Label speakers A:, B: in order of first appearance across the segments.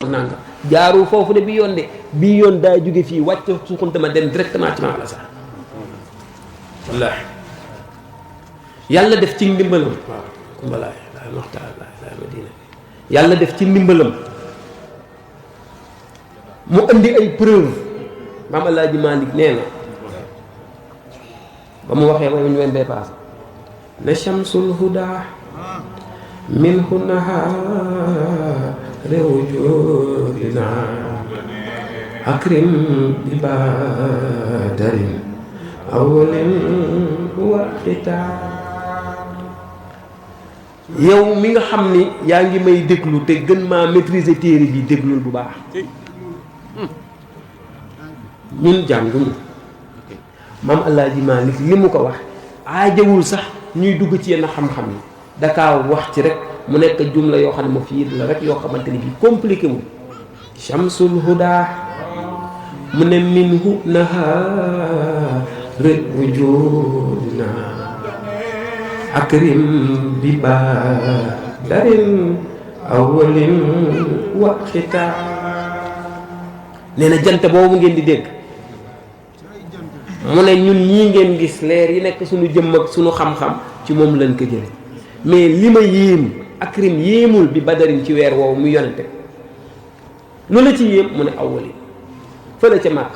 A: nanga jaaru foofu de bii yoon daa jóge fii wàcc suuxante ma dem directement ci Maam Alassane wallaahi yàlla def ci ndimbalam waaw kumbalaay laay maxtaar laay madina yàlla def ci ndimbalam mu indi ay preuve Maam Alaaji Malick nee na ba mu waxee way ñu wen bee paase ne shamsul huda min hunaha rewjudina akrim bi badarin awalin wa xitaa yow mi nga xam ni yaa ngi may déglu te gën maa maîtriser téere bi déglul bu baax ñun jànguñu Maam Alaaji Malick li mu ko wax aajawul sax ñuy dugg ci yenn xam-xam yi dakaa wax ci rek mu nekk jumla yoo xam ne ma fiir la rek yoo xamante ni bii compliqué wul shamsul huda mu ne minhu nahaar wujudina akrim bi badarin awalin wa xitaa nee na jant boobu ngeen di dégg mu ne ñun ñii ngeen gis leer yi nekk suñu jëmm ak suñu xam-xam ci moom lañ ko jële mais li ma yéem akrim yéemul bi badarin ci weer woowu mu yonente lu la ci yéem mu ne awwali fële ca màkk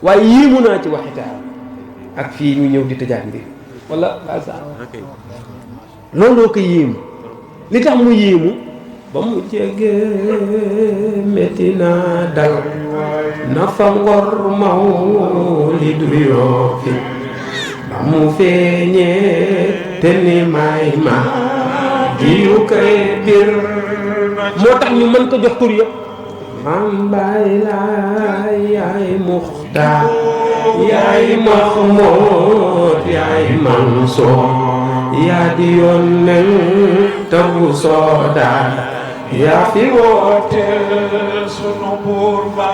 A: waaye yéemu naa ci waxitaa ak fii ñu ñëw di tëjaat mbir wala looloo ko yéemu li tax mu yéemu ba mu jege metti naa dal na fa ngor mawlidu yoo fi ba mu feeñee te ni may ma diyu koy bir moo tax ñu mën ko jox tur yëpp Maam Baay Laay yaay Muxtaar yaay Mahmoud yaay Mansour yaa di yónneen te bu soodaan yaa fi wooteel sunu buur ba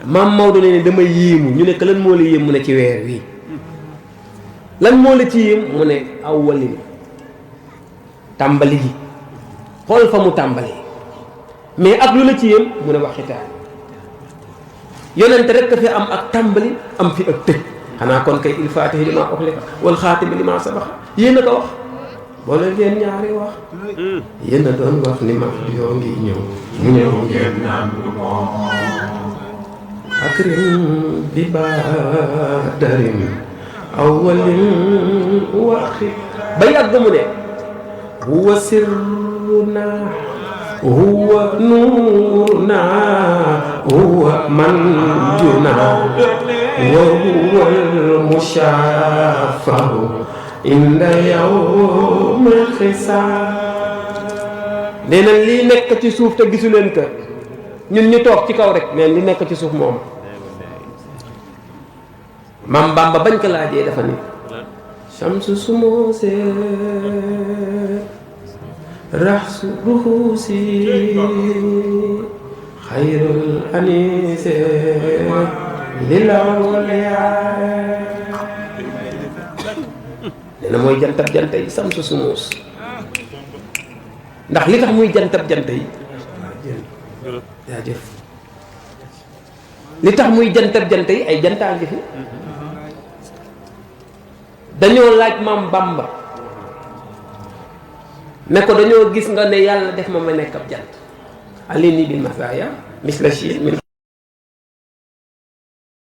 A: Maam Maodo ne dama yéemu ñu ne que lan moo la yéem mu ne ci weer wi lan moo la ci yéem mu ne awwalin tàmbali gi xool fa mu tàmbali mais ak lu la ci yéem mu ne waxitaan yonente rek fi am ak tàmbali am fi ak tëj xanaa kon kay il faatihi li maa uxlika wal xaatimi li maa sabaxa yéen a ko wax boole ngeen ñaari wax yéen a doon wax ni ma yoo ngi ñëw mu ñëw ngeen naan moom akrim bi badarin awwalin waxi ba yàgg mu ne huwa sirruna huwa nuuruna huwa manjuna wa huwa al-mushaffahu inda yawmil xisaab nee na lii nekk ci suuf te gisu leen ko ñun ñu toog ci kaw rek neen li nekk ci suuf moom Maam Bamba bañ ko laajee dafa ni shamsu sumuse raxsu ruhusi xayrul anise lilawliyaa nee na mooy jantab jant yi shamsu sumus ndax li tax muy jantab jant yi jaajëf li tax muy jantab jant yi ay jantaa ngi fi dañoo laaj Maam Bamba ne ko dañoo gis nga ne yàlla def ma nekk ab jant alini bil masaya misla shi min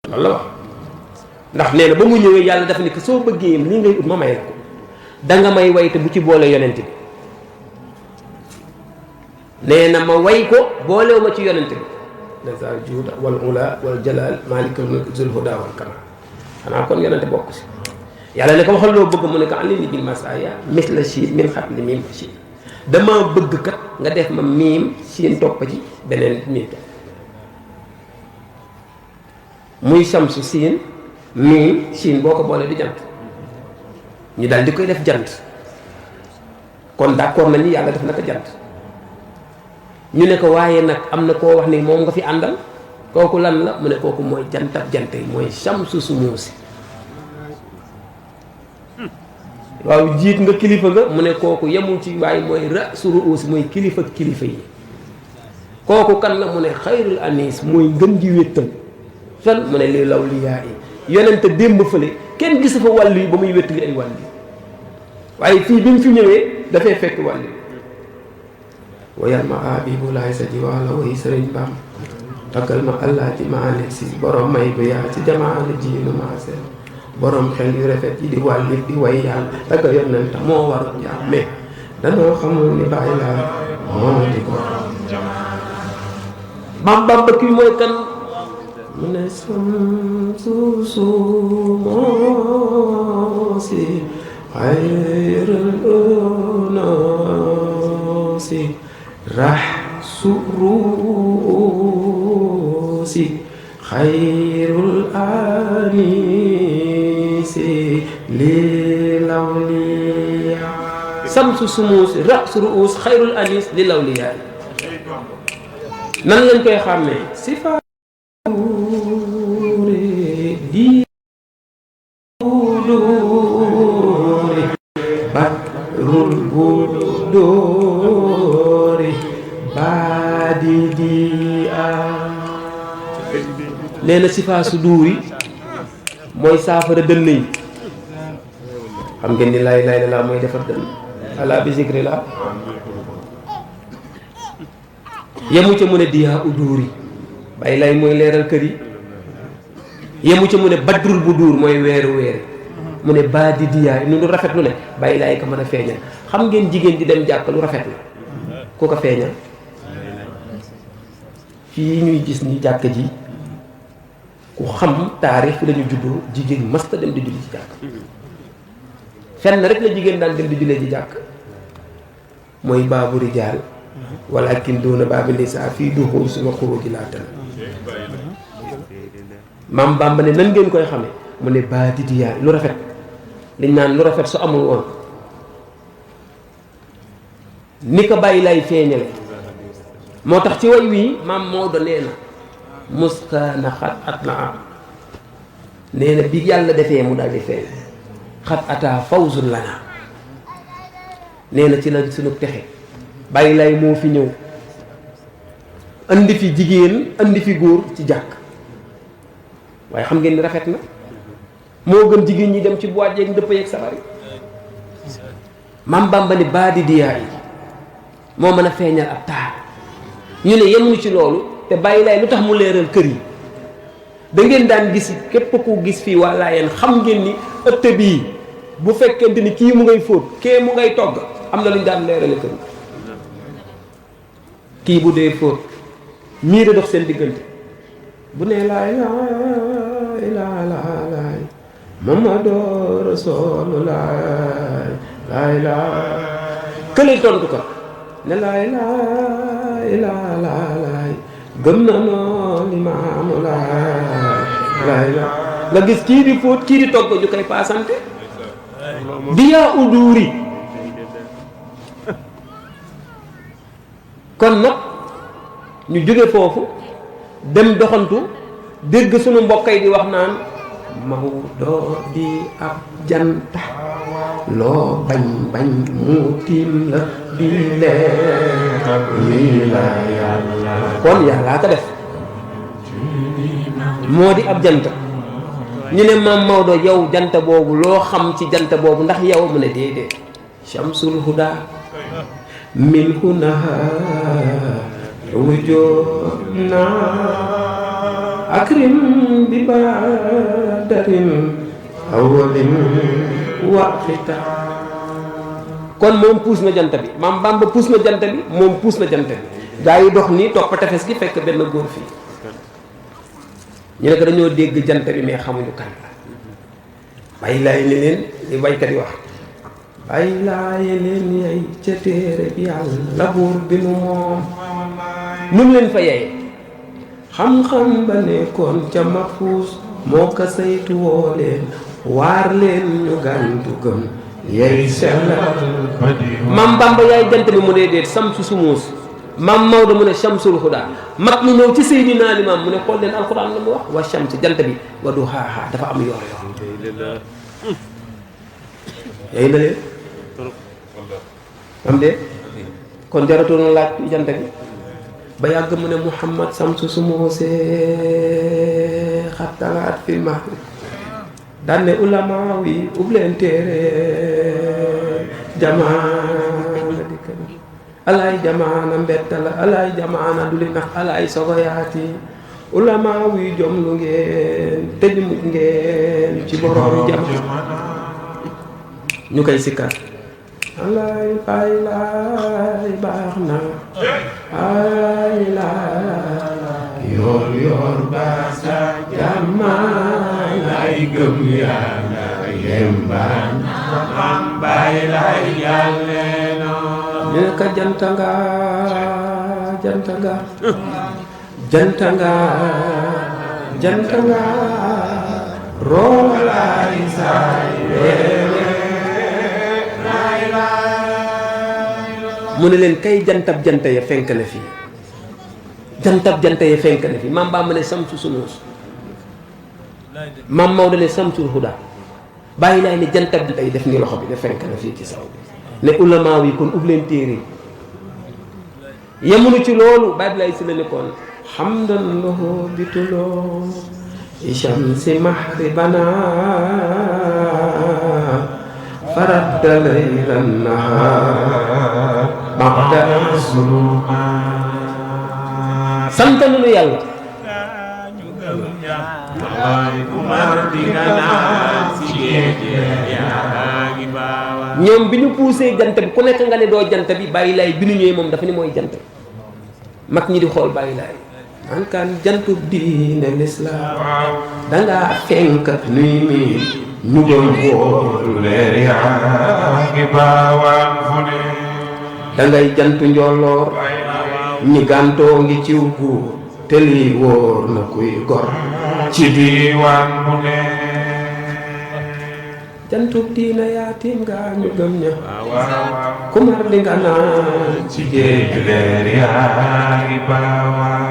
A: loolu la wax ndax nee na ba mu ñëwee yàlla dafa ni ko soo bëggee lii ngay ut ma may la ko danga may way te bu ci boole yonent bi nee na ma way ko boolewu ma ci yonent bi nasal juuda wal ula wal jalal malikul mulk zul huda wal kamal xanaa kon yonent bokk si yàlla ne ko waxal loo bëgg mu ne ko alini bil masaya misla shi min xatli miim shi dama bëgg kat nga def ma miim siin topp ci beneen miim topp muy samsu siin miim siin boo ko boolee di jant ñu daal di koy def jant kon d'accord nañu yàlla def na ko jant ñu ne ko waaye nag am na koo wax ni moom nga fi àndal kooku lan la mu ne kooku mooy jantab jant yi mooy samsu sumuusi waaw jiit nga kilifa nga mu ne kooku yemul ci waaye mooy rasu ruusi mooy kilifa yi kooku kan la mu ne xayrul anis mooy ngën ji wéttal fan mu ne li law li yaa yi yonente démb fële kenn gisu fa wàll yi ba muy wéttali ay wàll yi waaye fii bi mu fi ñëwee dafay fekk wàll yi wayal ma abibu laay sa jiwaala way sëriñ Bam taggal ma allah ci maalik si borom may bi yaa ci jamaale jiinu maasee borom xel yu rafet yi di wàlli di way yàlla tagga yonent moo war jaam mais danoo xamul ni bàyyi laa moo di ko Bamba kii mooy kan mu ne samsu sumoosi xayrul unoosi rahsu ruusi xayrul anisi li lawliya samsu sumuusi rahsu ruusi xayrul anis li lawliya nan lañ koy xàmmee sifa di dóori bakrul budóori baadi di nee na sifa su duuri mooy saafara dënn yi xam ngeen ni lay lay la mooy defar dënn ala bi zikri la yemu ca mu ne diyaa uduuri bay lay mooy leeral kër yi yemu ca mu ne badrul bu duur mooy weeru weeri mu ne baa di diyaa nu lu rafet lu ne bay lay ko mën a feeñal xam ngeen jigéen di dem jàkk lu rafet la ku ko feeñal fii ñuy gis ni jàkk ji ku xam taarix fi lañu juddoo jigéen masta dem di julli ci jàkk fenn rek la jigéen daan dem di jullee ci jàkk mooy baabu rijaal walakin doona baabi nisaa fii duxuul suma xuruuji laa tana maam Bamba ne nan ngeen koy xame mu ne baa di diyaa lu rafet liñ naan lu rafet su amul woon ni ko bàyyi lay feeñale moo tax ci way wii maam Maodo nee na muskaana xat at na am nee na bi yàlla defee mu daal di feeñ xat ataa fawzun lana nee na ci la sunu texe bàyyi lay moo fi ñëw andi fi jigéen andi fi góor ci jàkk waaye xam ngeen ni rafet na moo gën jigéen ñi dem ci boîte yeeg ndëpp yeeg sabar yi maam Bamba ni baa di diyaa yi moo mën a feeñal ab taar ñu ne yemuñu ci loolu te bàyyi lay lu tax mu leeral kër yi da ngeen daan gis képp ku gis fii walla yéen xam ngeen ni ëtt bii bu fekkente ni kii mu ngay fóot kee mu ngay togg am na lu ñu daan leerale kër yi kii bu dee fóot mii da dox seen diggante bu ne laay laay laay laay Mamadu Rasulullah laay laay kële tontu ko ne laay laay laay laay gëm na noo limaamu laay laay laay nga gis kii di fóot kii di togg ju koy paasante diyaa uduuri kon nag ñu jóge foofu dem doxantu dégg sunu mbokk yi di wax naan Maodo di ab janta loo bañ bañ mu tiim la di leer lii la yàlla kon yàllaa ko def moo di ab jant ñu ne maam Maodo yow jant boobu loo xam ci jant boobu ndax yow mu ne déedéet Shamsul Huda min huna wujudna akrim bi badarin awalin wa xita kon moom puus na jant bi maam Bamba puus na jant bi moom puus na jant bi gaa yi dox nii topp tefes gi fekk benn góor fii ñu ne ko dañoo dégg jant bi mais xamuñu kan la bàyyi laay ne leen li baykat yi wax bàyyi laaye leen yay ca téere bi yàlla buur bi nu moom nun leen fa yeye xam-xam ba nekkoon ca mafuus moo ko saytu woo leen waar leen ñu gàntu gëm yay sellal maam Bamba yaay jant bi mu ne déet samsu sumuus maam Maodo mu ne Shamsul Huda mag ñu ñëw ci Seydina Limaam mu ne xool leen alxuraan la mu wax wa shams jant bi wa duhaaha dafa am yoor yoor yay na leen am de kon jaratoon laaj jant bi ba yàgg mu ne Muhammad samsu sumuuse xattalaat fil mahdi daan ne ulama wi ub leen téere jamaana dikk na alaay jamaana mbetta la alaay jamaana du li nax alaay sogoyaati ulama wi jom lu ngeen tëj mujj ngeen ci borom jamaana ñu koy sikkar alaay baay laay baax na ay laay yor yor baax na jàmmaay laay gëm yàlla yembaan am baay laay yàlla noonu ñu ne ka jantanga jantanga jantanga jantanga roolaay saay mu ne leen kay jantab janta ya fenk na fii jantab janta ya fenk na fii maam baa ma ne samsu sunuus maam Maodo ne samsul huda bàyyi laay ne jantab janta yi def ni loxo bi ne fenk na fii ci saw bi ne ulama yi kon ub leen téere yemunu ci loolu bàyyi laay si la ne kon hamdan lahu bituloo shamsi mahribana faradda laylan nahar ba'da suluha sant nañu yàlla ñoom bi ñu poussé jant bi ku nekk nga ne doo jant bi bàyyi laay bi ñu ñëwee moom dafa ni mooy jant mag ñi di xool bàyyi laay man kan jantub diine lislaam dangaa fenk nuy mi ñu doon wóolu leer yaa ngi baawaan fu ne dangay jantu njolloor ñi gàntoo ngi ciw guur te lii wóor na kuy gor ci diiwaan bu ne jantub diina yaa tiim nga ñu gëm ña ku mar di nga naan ci géej leer yaa ngi baawaan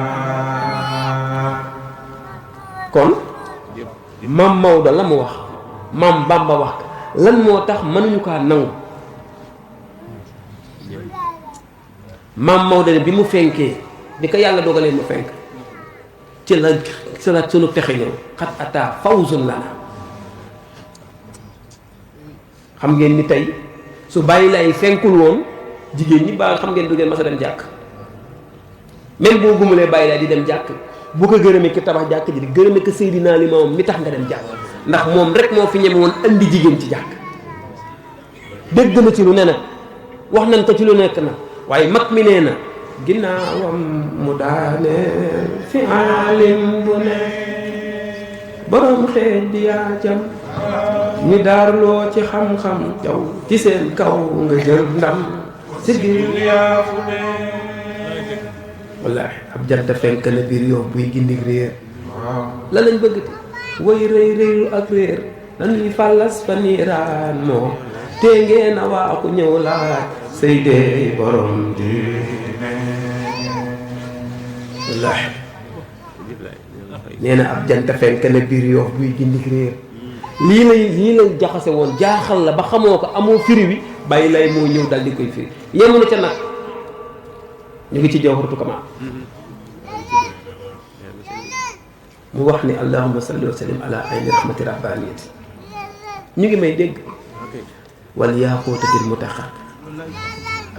A: kon maam Maodo la mu wax maam Bamba wax lan moo tax mënuñu kaa nangu maam Maodo ne bi mu fenkee bi ko yàlla dogalee mu fenk ci la sunu pexe ñëw xat ataa fawzun lana xam ngeen ni tey su bàyyi lay fenkul woon jigéen ñi ba xam ngeen du ngeen mas a dem jàkk même boo gumulee bàyyi lay di dem jàkk bu ko gërëmee ki tabax jàkk ji di gërëmee ko Seydina Limaamu mi tax nga dem jàkk ndax moom rek moo fi ñeme woon andi jigéen ci jàkk dégg na ci lu ne nag wax nañ ko ci lu nekk nag waaye mag mi nee na ginnaawam mu daane fi alim bu ne borom xeej di yaa jam ñu daarloo ci xam-xam jaw ci seen kaw nga jël ndam si biir yaa fu ne wallaahi ab jant fenk na biir yow buy gindi réer la lañ bëgg te way rëy rëylu ak réer dañuy fàllas fa niiraan moo te ngeen a waaxu ñëw laaj say dee borom diine wallaahi nee na ab jant fenk na biir yow buy gindi réer lii lay jaxase woon jaaxal la ba xamoo ko amoo firi wi bàyyi lay moo ñëw dal di koy firi yemunu ca nag ñu ngi ci jawharatu kamal mu wax ni allahumma salli wa sallim ala ayni rahmati rabbaniyati ñu ngi may dégg wal yaaquutatil mutaqat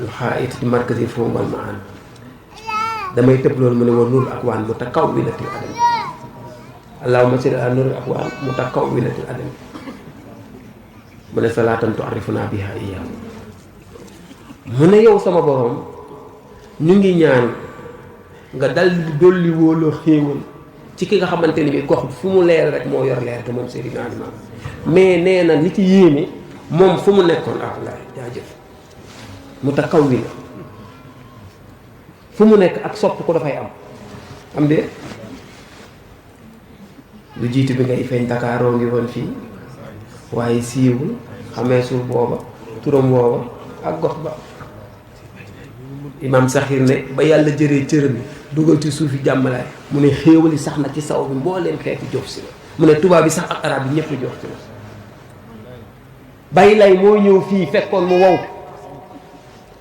A: alxaayitati markazi foofu wal maan damay tëb loolu mu ne wa nuur ak waan mutakawwinatil adam allahumma salli ala nuur ak waan mutakawwinatil adam mu ne salaatan tu'arrifuna biha iyyahu mu ne yow sama borom ñu ngi ñaan nga dal di dolli wóoloo xéewal ci ki nga xamante ni bi gox fu mu leer rek moo yor leer te moom Seydina Limaamu mais nee na li ci yéeme moom fu mu nekkoon laay jaajëf mu taxaw wi la fu mu nekk ak sopp ko dafay am de lu jiitu bi ngay feeñ Dakaaroo ngi woon fii waaye siiwul xamee suuf booba turam woowa ak gox ba Imam Saxiir ne ba yàlla jëree cëram dugal ci suufi jàmmalaay mu ne xéewali sax na ci saw bi mbooleem xeeti jox si la mu ne tubaab bi sax ak arab bi ñëpp jox ci la bàyyi lay moo ñëw fii fekkoon mu wow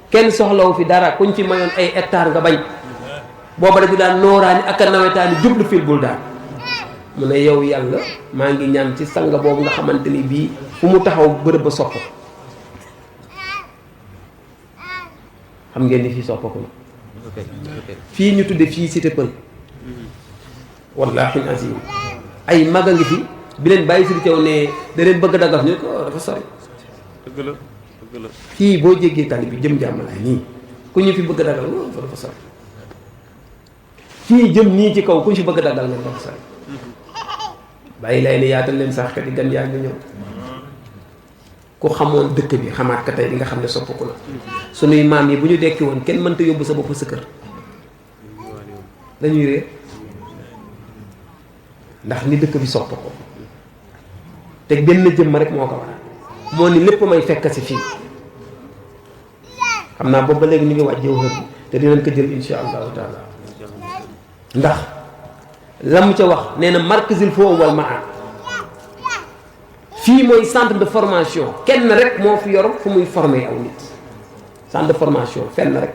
A: kenn soxlawu fi dara kuñ ci mayoon ay hectare nga bañ booba dañu daan nooraani ak a nawetaani jublu fil bul daan mu ne yow yàlla maa ngi ñaan ci sanga boobu nga xamante ni bii fu mu taxaw bërëb ba sopp xam ngeen ni fii soppaku na fii ñu tudde fii cité pël wallaahi azim ay mag a ngi fi bi leen bàyyi si caw ne da leen bëgg a dagas ñu ko dafa sori
B: dëgg la
A: fii boo jéggee tali bi jëm jàmmalaay nii ku ñu fi bëgg a dagal nga dafa sori fii jëm nii ci kaw ku ñu fi bëgg a dagal nga dafa sori bàyyi lay ne yaatal leen sax kat yi gan yaa ngi ñëw ku xamoon dëkk bi xamaat ka tey di nga xam ne soppaku na sunuy maam yi bu ñu dekki woon kenn mënta yóbbu sa bopp sa kër dañuy réer ndax ni dëkk bi soppako te benn jëmm rek moo ko waral moo ni lépp may fekk si fii xam naa boobu ba léegi ñu ngi wàcc jëw xër te dinañ ko jël insha allahu taala ndax la mu ca wax nee na markazil foo wal maa fii mooy centre de formation kenn rek moo fi yor fu muy former aw nit centre de formation fenn rek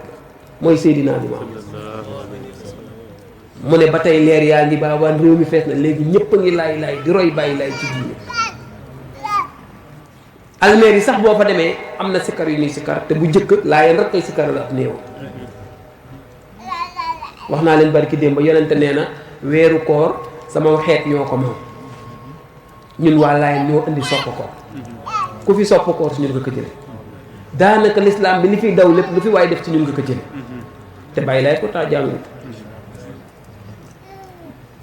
A: mooy Seydina Limaamu mu ne ba tey leer yaa ngi baawaan réew mi fees na léegi ñëpp a ngi laay di roy bàyyi laay ci diine almeer yi sax boo fa demee am na sikkar yu ñuy sikkar te bu njëkk laayeen rek koy sikkar la ab néew wax naa leen barki démb yonente nee na weeru koor sama xeet ñoo ko moom ñun waa laayeen ñoo indi sopp koor ku fi sopp koor si ñun nga ko jële daanaka lislaam bi li fiy daw lépp lu fi waaye def ci ñun nga ko jële te bàyyi laay pourtant jàngut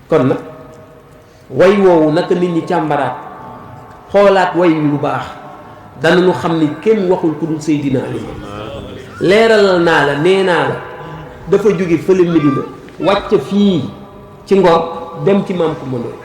A: kon nag way woowu naka nit ñi càmbaraat xoolaat way wi bu baax danañu xam ni kenn waxul ku dul Seydina Limaamu leeralal naa la nee naa la dafa jóge fële Medina wàcc fii ci Ngor dem ci maam Kumba Ndoye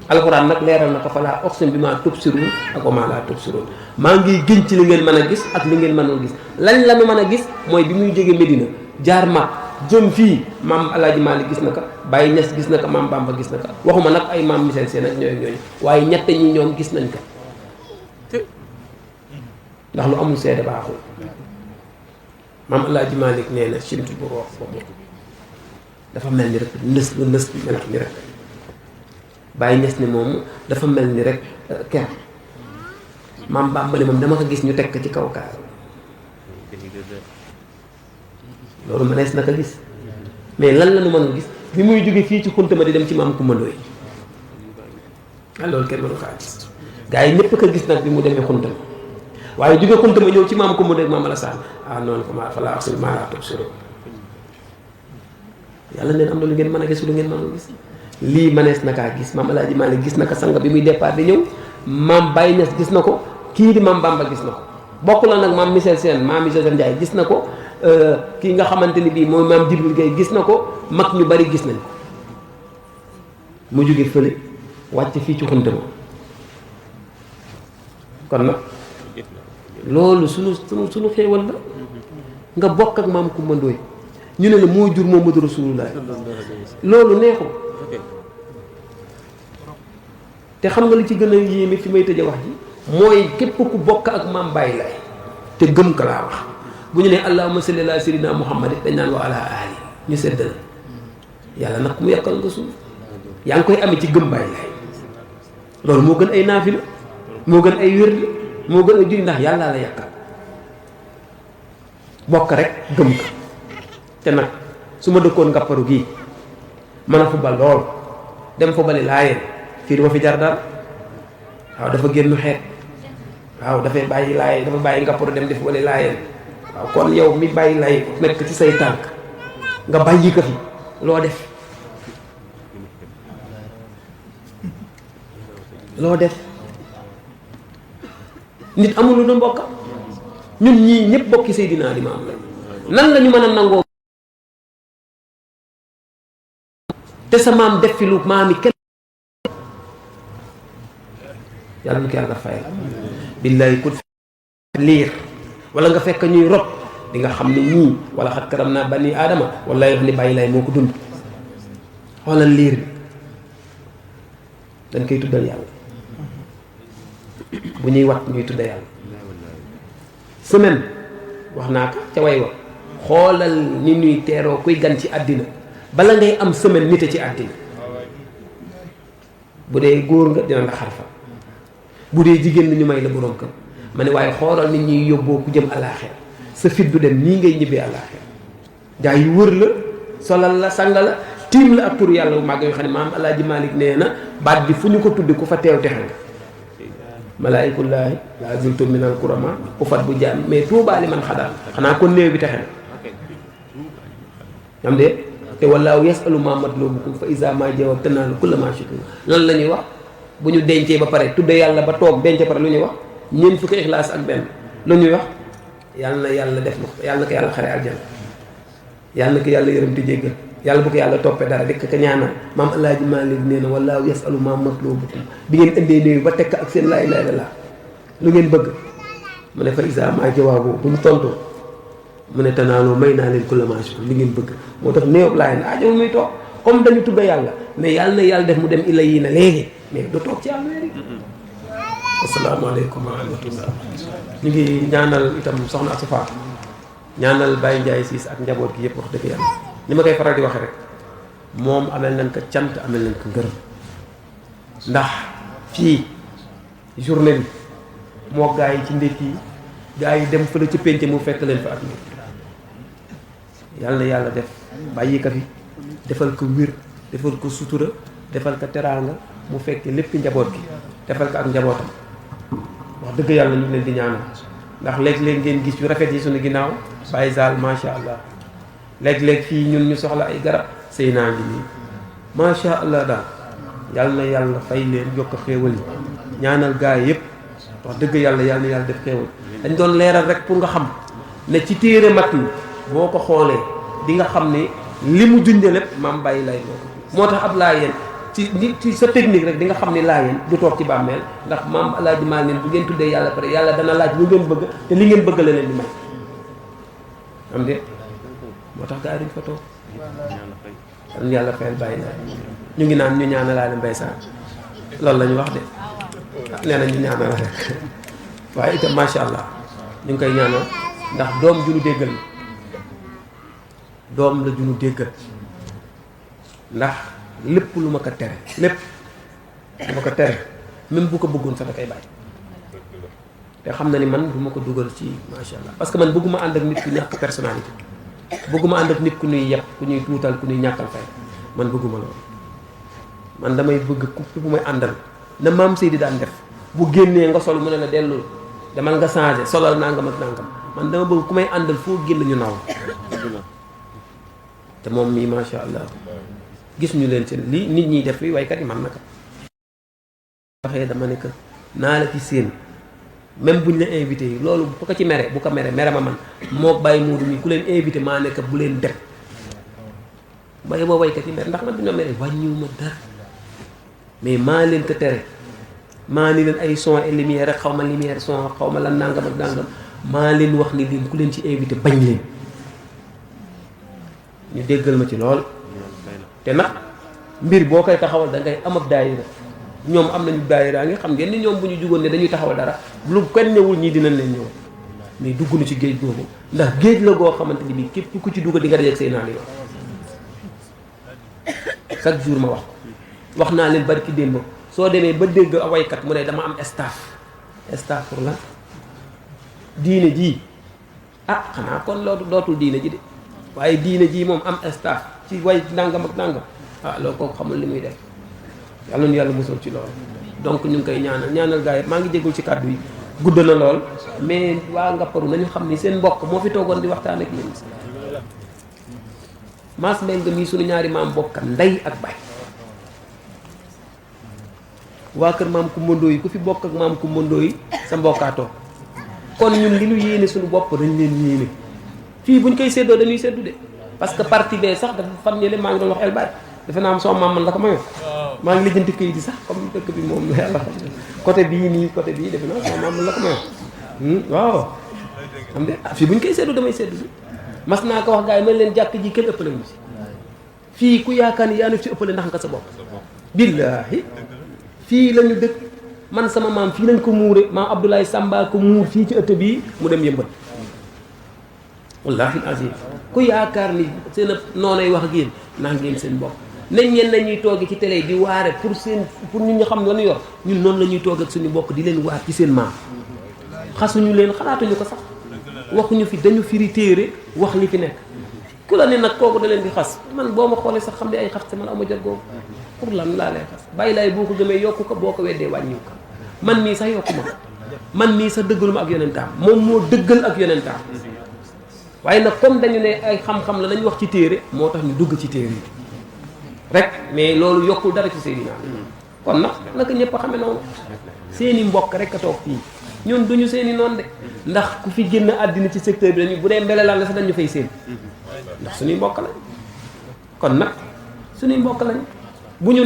A: alxuraan nag leeral na ko fa laa oqsim bi maa tubsiruun ak wa maa laa tubsiruun maa ngi gën ci li ngeen mën a gis ak li ngeen mënul gis lañ la nu mën a gis mooy bi muy jóge Medina jaar mag jëm fii maam Alaaji Maalik gis na ko Baye Ñas gis na ko maam Bamba gis na ko waxuma nag ay maam Misel Seen ak ñooñu waaye ñett ñi ñoom gis nañ ko ndax lu amul seede baaxul maam Alaaji Maalik nee na simtu bu roox boobu dafa mel ni rek nës ba nës melax ni rek Baye Ñas ni moom dafa mel ni rek ker maam Bamba ne moom dama ko gis ñu teg ko ci kaw kaar loolu mënees na ko gis mais lan la ñu mën a gis bi muy jóge fii ci xunta ma di dem ci maam Kumba Ndoye loolu kenn mënu kaa gis gars yi ñëpp ko gis nag bi mu demee xunta ma waaye jóge xunta ma ñëw ci maam Kumba Ndoye ak maam Alassane noonu ko maa fa laa wax si maa laa toog suro yàlla neen am na lu ngeen mën a gis lu ngeen mënul gis lii mënees na kaa gis maam Alaaji Maalik gis na ko sang bi muy départ di ñëw maam Baye Niass gis na ko kii di maam Bamba gis na ko bokk la nag maam Michel Sène maam Michel Ndiaye gis na ko kii nga xamante ni bii mooy maam Jibril Gueye gis na ko mag ñu bari gis nañ ko mu jóge fële wàcc fii ci xunta ma kon nag loolu sunu xéewal la nga bokk ak maam Kumba Ndoye ñu ne la moo jur Muhammadu Rasulullah loolu neexul te xam nga li ci gën a yéeme fi may tëje wax ji mooy képp ku bokk ak maam Baye Laye te gëm ka laa wax bu ñu ne allahumma salli ala sayyidina Muhammad dañ naan wa ala ali ñu seddal yàlla nag ku mu yàqal nga suuf yaa ngi koy amee ci gëm Baye Laye loolu moo gën ay naafila moo gën ay wér moo gën ay julli ndax yàllaa la yàqal bokk rek gëm ka te nag su ma dëkkoon ngapparu gii mën a fubal lool dem fubali laayeen fii du ma fi jar dara waaw dafa génn xeet waaw dafay bàyyi laayeen dafa bàyyi ngapparu dem di fubali laayeen waaw kon yow mi bàyyi lay nekk ci say tànk nga bàyyi ko fi loo def nit amul lu du mbokka ñun ñii ñëpp bokki Seydina Limaamu la nan la ñu mën a nangoo te sa maam def fi lu maami kenn yàlla ñu ko yàlla fayal billahi ku liir wala nga fekk ñuy rob di nga xam ne ñii wala xat karam naa bani aadama wallahi wax ni Baye Laye moo ko dund xoolal liir bi dañ koy tuddal yàlla bu ñuy wat ñuy tudda yàlla semaine wax naa ko ca way wa xoolal ni ñuy teeroo kuy gan ci àddina bala ngay am semaine nite ci àddina bu dee góor nga dina la xarfa bu dee jigéen la ñu may la borom kër ma ne waaye xoolal nit ñuy yóbboo ku jëm àllaaxira sa fit du dem nii ngay ñibbee àllaaxira gaa yi wër la solal la sanga la tiim la ak tur yàlla bu màgg yoo xam ne maam Alaaji Malik nee na baat bi fu ñu ko tuddi ku fa teew texe nga malaayikullaahi laa zultum minal kurama ku fat bu jaam mais tuubaali man xadaal xanaa kon néew bi texe na ñam de te wallaahu yasalu ma matlubukum fa isa ma jawab tanaalu kulla ma shi'tum lan la ñuy wax bu ñu dencee ba pare tudde yàlla ba toog denc pare lu ñuy wax ñeent fukki ixlaas ak benn lu ñuy wax yàlla na yàlla def na yàlla na ko yàlla xare aljana yàlla na ko yàlla yërëm te jéggal yàlla bu ko yàlla toppee dara dëkk ko ñaanal maam Alaaji Maalik nee na wallaahu yasalu ma matlubukum bi ngeen indee néew ba tekk ak seen laa ilaaha illallaah lu ngeen bëgg mu ne fa isa ma jawaabu bu ñu tontoo mu ne tanaaloo may naa leen kulla maa shi'tum li ngeen bëgg moo tax néew laay na ajowul muy toog comme dañu tudda yàlla mais yàlla na yàlla def mu dem illa yi na léegi mais du toog ci yàlla wéeri asalaamaaleykum wa rahmatullah ñu ngi ñaanal itam soxna Asufa ñaanal Baye Ndiaye Ciss ak njaboot gi yëpp wax dëgg yàlla ni ma koy faral di waxe rek moom amel nañ ko cant amel nañ ko ngërëm ndax fii journée bi moo gaa yi ci ndékki yi gaa yi dem fële ci pénc mu fekk leen fa ak ñoom yàlla na yàlla def bàyyi ka fi defal ko wir defal ko sutura defal ko teraanga mu fekk lépp njaboot gi defal ko ak njabootam wax dëgg yàlla ñu ngi leen di ñaanal ndax léeg-léeg ngeen gis yu rafet yi suñu ginnaaw Baye Zal macha allah léeg-léeg fii ñun ñu soxla ay garab sëy naa ngi nii macha allah daal yàlla na yàlla fay leen yokk xéewal yi ñaanal gaa yi yëpp wax dëgg yàlla yàlla na yàlla def xéewal dañ doon leeral rek pour nga xam ne ci téere mat ni boo ko xoolee di nga xam ne li mu junde lépp maam bàyyi lay moo tax ab laayeen ci nit ci sa technique rek di nga xam ne laayeen du toog ci bàmmeel ndax maam Alaaji Maalik bu ngeen tuddee yàlla pare yàlla dana laaj lu ngeen bëgg te li ngeen bëgg la leen di may am de moo tax gaa yi duñ fa toog yàlla fayal bàyyi la ñu ngi naan ñu ñaanalaale Mbaye Sarr loolu la ñu wax de nee na ñu ñaanal rek waaye itam macha allah ñu ngi koy ñaanal ndax doom ju nu déggal doom la ju nu déggal ndax lépp lu ma ko tere lépp lu ma ko tere même bu ko bëggoon sax da koy bàyyi te xam na ni man du ma ko dugal ci macha allah parce que man bëgguma ànd ak nit ku ñàkk personnalité bëgguma ànd ak nit ku ñuy yeb ku ñuy tuutal ku ñuy ñàkkal fay man bëgguma loolu man damay bëgg ku bu may àndal na maam Seydi daan def bu génnee nga sol mu ne la dellul demal nga changé solal nangam ak nangam man dama bëgg ku may àndal foo génn ñu naw te moom mii macha allah gis ñu leen seen li nit ñiy def fi waykat yi man naka waxee dama ne que naa la ci seen même buñ la invité yi loolu bu ko ci mere bu ko mere ma man moo bàyyi muudu mi ku leen invité maa nekk bu leen dem baye boo waykat yi mere ndax man duñoo mere wàññiwu ma dara mais maa leen ko tere maa ni leen ay son et lumière rek xaw ma lumière son xaw ma lan nangam ak nangam maa leen wax ni leen ku leen ci invité bañ leen ñu déggal ma ci lool te nag mbir boo koy taxawal da ngay am ab daayira ñoom am nañu daayira nga xam ngeen ni ñoom bu ñu jugoon ne dañuy taxawal dara lu kenn ñëwul ñii dinañ leen ñëw mais dugg na ci géej googu ndax géej la goo xamante ni bii képp ku ci dugg di nga dajeeg say naan yoon chaque jour ma wax naa leen bari ki démb soo demee ba dégg a waykat mu ne dama am staff pour la diine ji ah xanaa kon loolu dootul diine ji de waaye diine ji moom am staff ci way nangam ak nangam ah loolu kooku xamul li muy def yàlla nu yàlla musal ci loolu donc ñu ngi koy ñaanal gars yi maa ngi jégul ci kàddu yi gudd na lool mais waa Ngapparu nañu xam ni seen mbokk moo fi toogoon di waxtaan ak yéen Mass Mbengue mii suñu ñaari maam bokkat ndey ak baay waa kër maam Kumba Ndoye ku fi bokk ak maam Kumba Ndoye sa mbokkaatoo kon ñun li ñu yéene suñu bopp dañ leen yéene fii buñ koy séddoo dañuy séddu de parce que parti bee sax dafa fan ñële maa ngi doon wax El Baye defe naa am soo maam man la ko mayoon maa ngi lijjanti këyit yi sax comme dëkk bi moom yàlla xam ne côté bii nii côté bii defe naa soo maam man la ko mayoon waaw xam de fii buñ koy séddu damay séddu si mas naa ko wax gars yi man leen jàkk ji kenn ëppale mu si fii ku yaakaar ni yaa ngi ci ëppale ndax nga sa bopp billaahi fii la ñu dëkk man sama maam fii lañ ko muure maam Abdoulaye Samba ko muur fii ci ëtt bii mu dem Yëmbal wallahi azim ku yaakaar ni seen noonay wax ak yéen naa ngeen seen bopp nañ ñeen nañuy toogi ci télé di waare pour nit ñi xam la ñu yor ñun noonu la ñuy toog ak suñu bokk di leen waar ci seen maam xasuñu leen xalaatuñu ko sax waxuñu fi dañu firi téere wax li fi nekk ku la ne nag kooku da leen di xas man boo ma xoolee sax xam ne ay xas te man ama jot googu pour lan laa lay xas bàyyi laay boo ko gëmee yokku ko boo ko weddee wàññiw ko man mii sax yokku ma man mii sax dëggalu ma ak yonentaam moom moo dëggal ak yonentaam waaye nag comme dañu ne ay xam-xam la dañu wax ci téere moo tax ñu dugg ci téere yi rek mais loolu yokkul dara ci Seydina kon nag naka ñëpp a xame noonu seeni mbokk rek a toog fii ñun duñu seeni noonu de ndax ku fi génn àddina ci secteur bi dañu bu dee mbelelaan la sax dañu fay seen ndax suñuy mbokk lañ kon nag suñuy mbokk lañ bu ñu